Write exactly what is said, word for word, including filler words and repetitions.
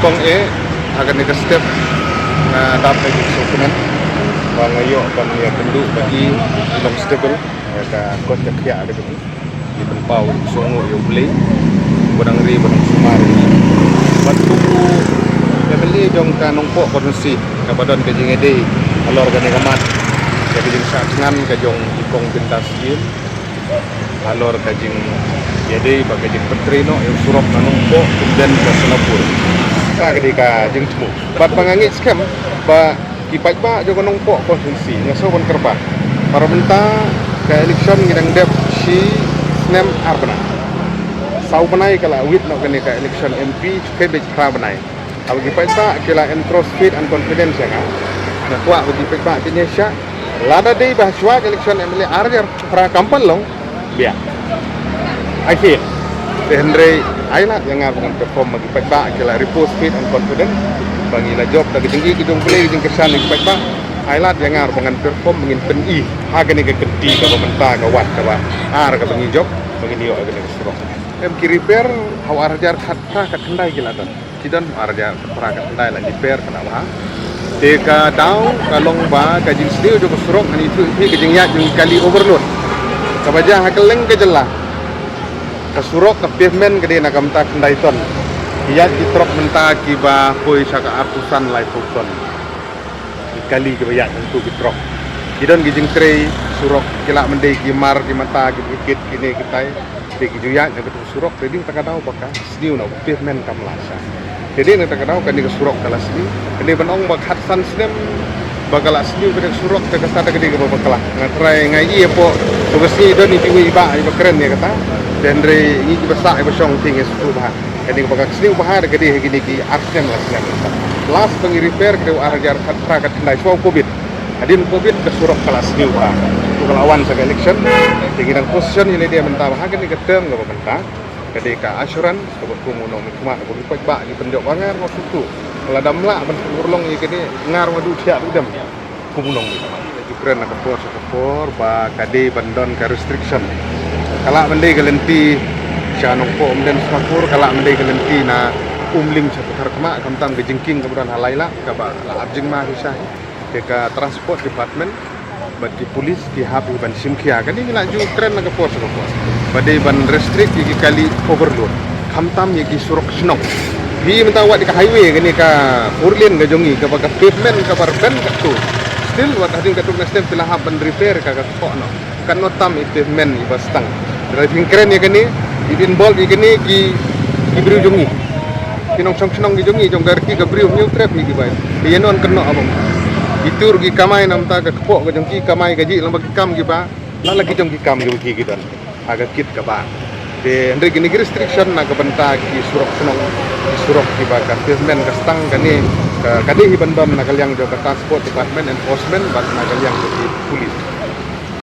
Ong e, ha kane ka step nga dap da ki sngewkmen ba nga ïoh ban ïa kynduh ba i long stable ïa ka kot ka khiah ka jong i. Ki pynpaw ki sngewbha ïa U Blei ba dang ri ba dang sumar. Bad u M L A jong ka Nongpoh constituency kaba don ka jingïadei halor kane ka mat ïa ka jingshah thngan ka jong i Kong Bintas Syiem halor ka jingïadei bad ka jingpyntrei noh ïa u surok na Nongpoh Umden ka Sonapur. Ka dei ka jingthmu bad ba nga ngeit skhem ba ki paidbah jong ka Nongpoh constituency nga sngewbha ban kyrpad. Para mynta ka election ngi dang dep shi snem ar bnai. Saw bnai ka la wit noh kane ka election M P, ka beit phra bnai. Haba ki paidbah ki la entrust faith and confidence ïa nga, nga kwah ba ki paidbah kin ïa shah. Lada dei ba shuwa ka election M L A ar hajar phra kam pat long, biang. Ai faith. Te hynrei ai lad ïa nga ba ngan perform ba ki paidbah ki la repose faith and confidence ba ngi la jop da ka jingïeit ka jong U Blei, ka jingkyrshan ïa ki paidbah. Ai lad ïa nga ba ngan perform ba ngin pyni ha kane ka kynti kaba mynta, ka wad kaba ar kaba ngi jop, ba ngin ïoh ïa kane ka surok. Em, ki repair ha u ar hajar khatphra khatkhyndai ki la don. Ki don ar hajar khatphra khatkhyndai la repair kane bha. Te ka daw ka long ba ka jingsniew jong ka surok hangne ïa ka jingïaid jong ki kali overload. Kaba jia ha kylleng ka jylla, ka surok ka pavement ka dei na ka bynta khyndai ton. Ki ïaid ki trok mynta kiba poi sha ka arphew san laiphew ton. Ki kali kiba ïaid hangto ki trok. Ki don ki jingtrei surok, ki lah ban dei ki mar, ki mata, ki bukit, kine kitai. Te ki ju ïaid na kato surok, te dei na kata ka daw ba ka sniew, na pavement kam lah shai. Te dei na kata ka daw kane ka surok ka la sniew. Kane ban ong ba khatsan snem ba ka la sniew kane ka surok, te kata ka dei kaba bakla. Nga trai nga ïohi hapoh to ka sngi don iwei iba iba kren ïa kata. Te hynrei ngi kiba sah iba shong te ngi sngewthuh bha. Kane kaba ka sniew bha ka dei ha kine ki ar snem la snem. Last ba ngi repair ka dei u ar hajar khatphra khatkhyndai, shuwa u Covid. Hadien Covid ka surok ka la sniew bha. To ka la wan sha ka election. Te ngi dang position ïa lade mynta ba ha kane ka term kaba mynta ka dei ka assurance kaba kum u nongmihkhmat, kaba ki paidbah ki pynjop ba nga ruh nga sngewthuh. Lada ym lah ban pynurlong ïa kane nga ruh nga duh thiah duh dem. Kum u nongmihkhmat. Ki kren na ka por sha ka por ba ka dei ban don ka restriction. Ka lah ban dei ka lynti sha Nongpoh Umden Sonapur, ka lah ban dei ka lynti na Umling sha Patharkhmah, khamtam ka jingkieng kaba don ha Lailak kaba la ap jingma hi sha hi. Te ka Transport Department bad ki police ki hap hi ban shim khia. Kane ngi la ju kren na ka por sha ka por ba dei ban restrict ïa ki kali overload, khamtam ïa ki surok shnong. Phi mynta wat ïa ka highway kane ka four lane ka jong ngi kaba ka pavement kaba rben katto. Still wat hadien katto katne snem phi la hap ban repair ka, ka kpoh noh. Katno tam i pavement iba sdang. Te lada phin kren ïa kane, i involve ïa kane ki, ki briew jong ngi. Ki nongshong shnong ki jong ngi, jong ka rki ka briew, Hynñiewtrep hi kiba ïa, ïa non kynnoh abang. Ki tur ki kamai na bynta ka kpoh ka jong ki, kamai kajih lang ba ki kam kiba la la ki jong ki kam kiba ki, ki don ha ka kit kaba. Te hynrei kine ki restriction na ka bynta ki surok shnong, ki surok kiba ka pavement ka sdang, kane ka, ka dei hi ban don na ka liang jong ka Transport Department, enforcement bad na ka liang jong ki police.